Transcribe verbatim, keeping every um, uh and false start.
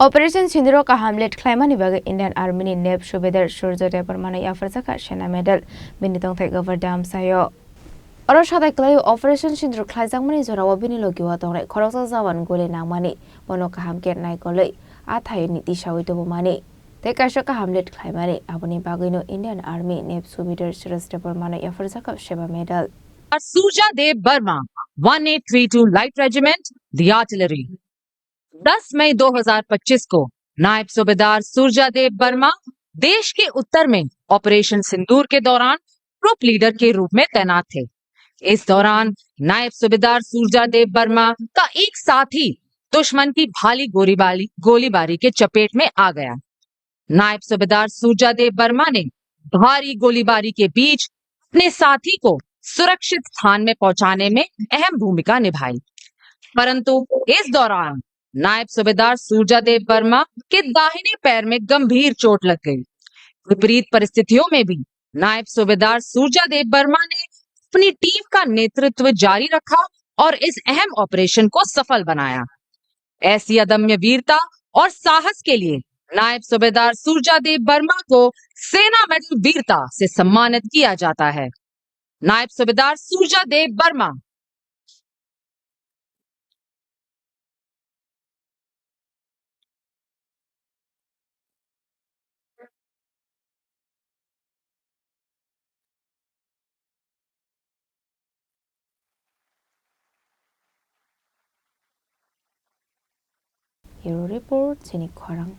Operation Sindoor o kaham lead khlaimani bagwi Indian Army ni Nab Subedar Surjya Debbarma no yapharjakha Sena Medal, bini tongthai Govardhan Amsayo. Oro sadai kwlaio Operation Sindoor khlaijakmani jorao bini logio tongnai khoroksa jawan guli nangmani, bono kaham khe naikolwi a thaini tisawi tubumani tei kaisa kaham lead khlaimani, aboni bagwino Indian Army Nab Subedar Surjya Debbarma no yapharjakha Sena Medal. Surjya Dev Barma, one eight three two Light Regiment, the Artillery। दस मई दो हज़ार पच्चीस को नायब सूबेदार सूरजादेव वर्मा देश के उत्तर में ऑपरेशन सिंदूर के दौरान ग्रुप लीडर के रूप में तैनात थे। इस दौरान नायब सूबेदार सूरजादेव वर्मा का एक साथी दुश्मन की भारी गोलीबारी, गोलीबारी के चपेट में आ गया। नायब सूबेदार सूरजादेव वर्मा ने भारी गोलीबारी के बीच अपने साथी को सुरक्षित स्थान में पहुंचाने में अहम भूमिका निभाई, परंतु इस दौरान नायब सूबेदार सूरजादेव वर्मा के दाहिने पैर में गंभीर चोट लग गई। विपरीत परिस्थितियों में भी नायब सूबेदार सूरजादेव वर्मा ने अपनी टीम का नेतृत्व जारी रखा और इस अहम ऑपरेशन को सफल बनाया। ऐसी अदम्य वीरता और साहस के लिए नायब सूबेदार सूरजादेव वर्मा को सेना मेडल वीरता से सम्मानित किया जाता है। नायब सूबेदार सूरजादेव Verma. Hero Report, chini khorang.